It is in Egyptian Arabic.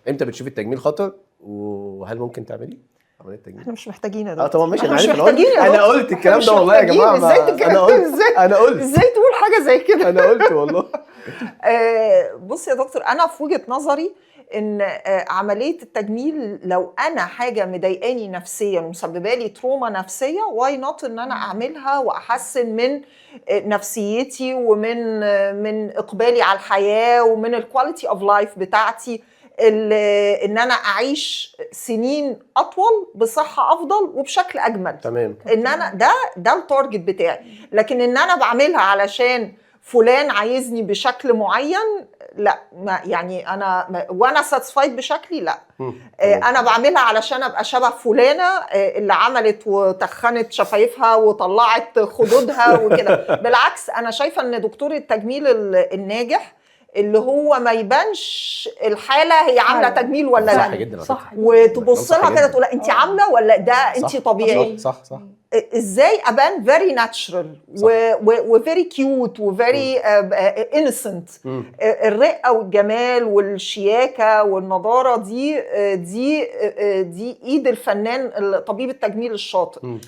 امتى بتشوفي التجميل خطر؟ وهل ممكن تعملي عملية تجميل؟ احنا مش محتاجين يا دكتور. اه طبعا ماشي، انا احنا مش عارف، انا قلت، محتاجين يا انا دكتور. قلت الكلام مش ده والله يا محتاجين. جماعه. ازاي انا قلت، ازاي انا قلت، ازاي تقول حاجة زي كده؟ انا قلت والله. بص يا دكتور، انا في وجهه نظري ان عملية التجميل لو انا حاجة مضايقاني نفسيا ومسببه لي trauma نفسيه، why not ان انا اعملها واحسن من نفسيتي ومن من اقبالي على الحياة ومن ال quality of life بتاعتي، ان انا اعيش سنين اطول بصحة افضل وبشكل اجمل. ان انا ده ال target بتاعي. لكن ان انا بعملها علشان فلان عايزني بشكل معين، لا، ما يعني انا وانا satisfied بشكلي، لا. انا بعملها علشان ابقى شبه فلانه اللي عملت وتخنت شفايفها وطلعت خدودها وكده. بالعكس، انا شايفه ان دكتور التجميل الناجح اللي هو ما يبانش الحالة هي عامله تجميل ولا صح لا. جدا على فكرة. وتبص صح لها كده جدا. تقول انت عامله ولا ده انت طبيعي؟ صح. ازاي ابان very natural و very cute و very innocent؟ الرقة والجمال والشياكه والنضاره دي ايد الفنان طبيب التجميل الشاطر.